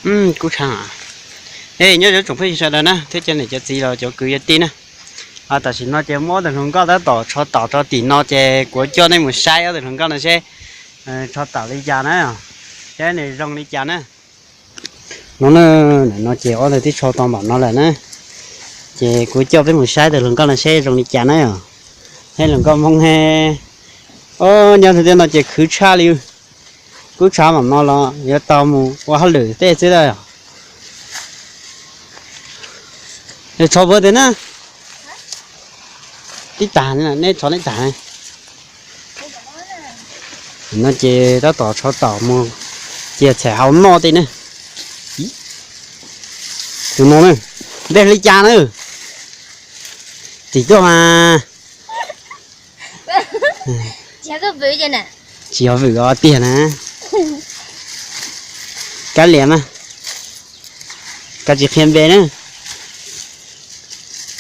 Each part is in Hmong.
Kub tshav. Es nyob zoo tsoom phooj ywg sawv daws na, thiab cov niam cov txiv los cov kwv yog tij na. Tam sim no ces muab ob tug hluas nkauj tab tom tsho taum rau tim no ces kuv coj nej mus saib ob tug hluas nkauj no seb tsho taum li cas na, seb nws zoo li cas na. No na, no ces ob tug twb tsho tau npaum no lawm na. Ces kuv coj peb mus saib tus hluas nkauj no seb zoo li cas na yom. Saib hluas nkauj Hmoob he. Nyob ntawm tej no ces khwv tshaj li. Kub tshav mam no los yuav tau mus ua hauj lwm tej xwb a. Tsho puas tiag na? Tib tag, neb tsho neb tag. No ces tab tom tsho taum mus cia txhais hau noj tej ne. Tus no ne, npe li cas na? Tsis tuaj mas. Tsis yog vwm os tiag na. Kab lias mas, koj tsis qhia npe na.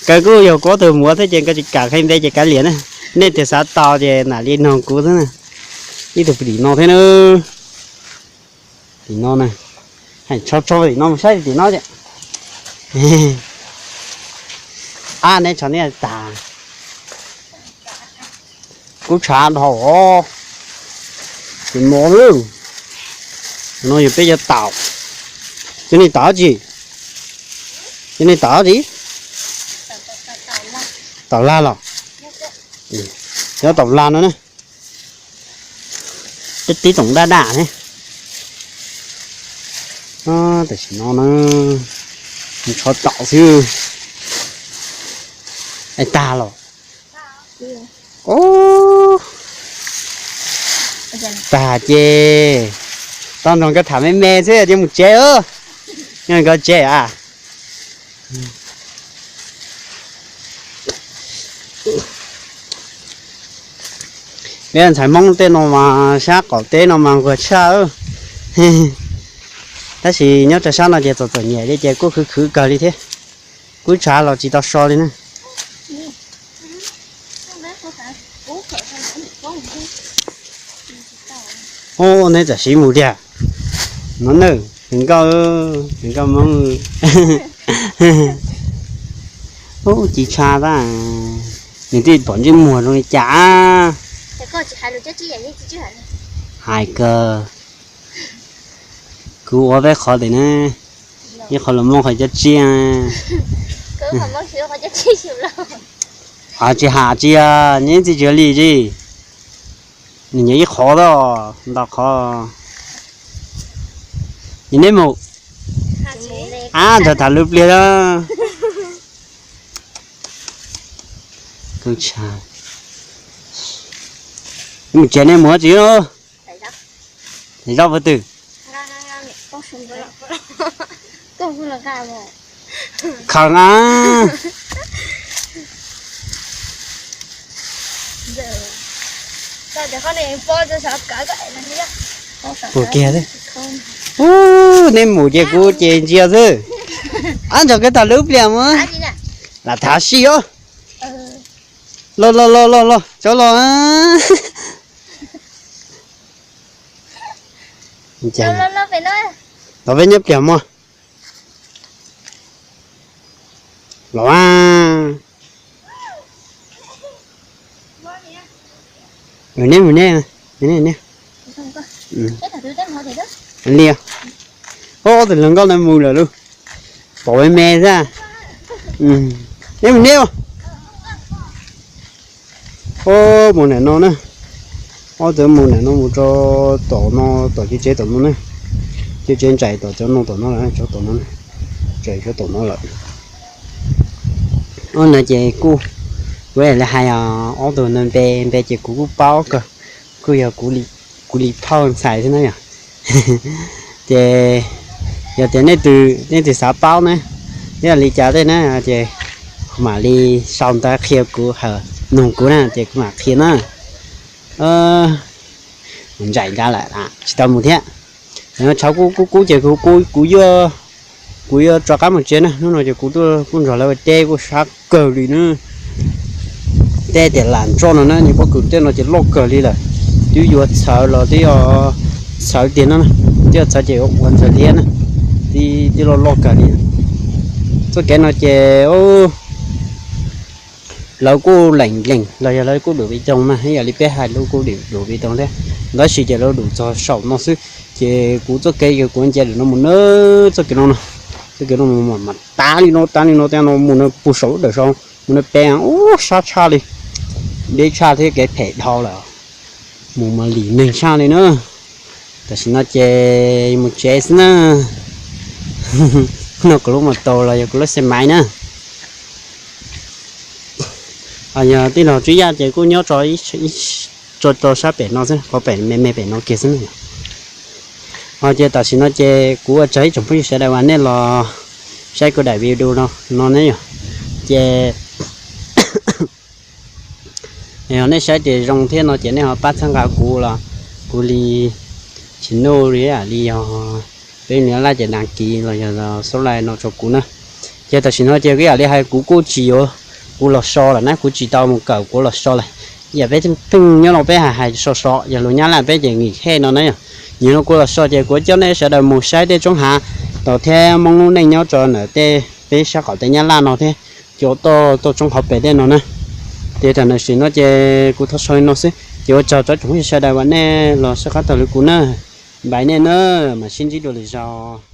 Koj kuj yog kuv tus muam thiab ces koj tsis kam qhia npe ces kav liam na. Nej tias xav tau ces nam li noog kuv xwb na. Ib tug tim no thiab na. Tim no na. Hais tso tso tim no mus saib tim no ces. Ab, neb tsho neb tag. Kub tshav dhau os. Tim no lawm. No yog peb cov taum. Cov nej taum dab tsi? Cov nej taum dab tsi? Taum lag los? Cov taum lag no na. Tib tib toom daj daj ne. Tam sim no na, tsho taum xwb. Es tag los? Tag ces tau nrog nkawd tham me me xwb ces mus tsev. Nkawd tsev a. Peb ntxhais Hmoob tej no mas sab qaum teb no mas nquag tshaj. Tab sis nyob rau sab no ces txom txom nyem li ces kuj khwv khwv kawg li thiab. Kub tshav los tsis tau so li na. Ub, neb txawm siv mus tiag. No na, hluas nkauj, hluas nkauj Hmoob. Ub, ci tsha tag. Nws twb pom ntsej muag zoo li cas. Hais kawg. Kuv ua peb qhov tes na, ib qho los muab qhov cab tsiaj. Tsis has tsis, neb txiv tsis li tsis. Nws nyiam ib qhov ntau qhov. Neb mus, ab, nrog tham lub pliag na. Mus tsev nej mus tsis. Zaub puag twg? Khaws a. Puag kiag. Ub, neb mus ces kuv ces ntsia xwb. Ab, nrog koj tham lub pliag mus. Lam tham si os. Los los los los los, tso los. Los peb nyob pliag mog. Los a. Neb mus neb, neb. Li, ob tug hluas nkauj no mus lawm lauj. Pom me me xwb. Neb mus neb. Ub, mus nam no na. Ob tug mus nam no mus rau tom no, tom civ tsev tom no na. Civ tsev ntsais tom cov no tom no lawm, cov tom no, ntsais cov tom no lawm. Ob no ces kuj, kuv li hais os, ob tug no npe npe ces kuv kuj paub kawg, kuj yog kuv li phauj ntxhais xwb na yom. Ces yog tias nej twg xav paub na, yog li cas tej na ces kuv mam li sau ntawv qhia kuv, nug kuv na ces kuv mam qhia na. Ntsais nrad lawm, tsis tau mus thiab. Tshav kub kub kub ces kuv, kuv yuav rov qab mus tsev na. Hnub no ces kuv tuaj kuj nrog lawv ua teb kuj sab kawg li na. Tej tias lam ntsoj no na, nws pob kws tej no ces loj kawg li lawm. Twb yuav txhawv los twb yuav txhawv tiag no, twb yuav txhawv ces ua ntxhawv liab na. tib loj loj kawg li. Txoj kev no ces lawv kuj leem leem los yog lawv kuj dum viv toog mas ib yam li peb hais lawv kuj dum viv toog thiab, tab sis ces lawv dum txog saum no xwb. Ces kuv txoj kev kuv nce lawm no mus na, txoj kev no no, txoj kev no mus mas tav li no tav li no, tej no mus no puag saum lub dawm saud, mus no pem ub sab tshaj li, deb tshaj thiab kev phem dhau lawm, mus mas lim neeg tshaj li na. Tam sim no ces mus tsev xwb na. No kuv lub mus tau los yog kuv lub xe maiv na. Yog tij laug Tswb Yaj ces kuj nyob tso, tso rau sab pem no xwb, qhov pem me me pem no kiag xwb na. Ho ces tam sim no ces kuv ua tsaug ib tsoom phooj ywg sawv daws uas nej los saib kuv daim video no no ne yom. Ces yog nej saib tias zoo thiab no ces nej ho pab txhawb nqa kuv los kuv li tsis nuj li li yog peb nyob laj ces đăng ký los yog subscribe no rau kuv na. Ces tam sim no ces ib yam li hais kuv kuj tsis yuav, kuv los so lawm na, kuv tsis tau mus kawm, kuv los so lawm. Yam peb pheej nyob no peb hais hais so so, yog lus Nyab Laj peb ces nghỉ hè no na yom. Nim no kuv los so ces kuv coj nej sawv daws mus saib tej roob hav tod thiab Hmoob lub neej nyob rau ntawm tej peb sab qaum teb Nyab Laj no thiab, cov toj toj roob hauv pes tej no na. Ces tam sim no ces kuv thov so li no xwb ces ua tsaug rau tsoom phooj ywg sawv daws uas nej los saib qab taug lwm kuv na. Bye nej na, mam sib ntsib dua lwm zaus.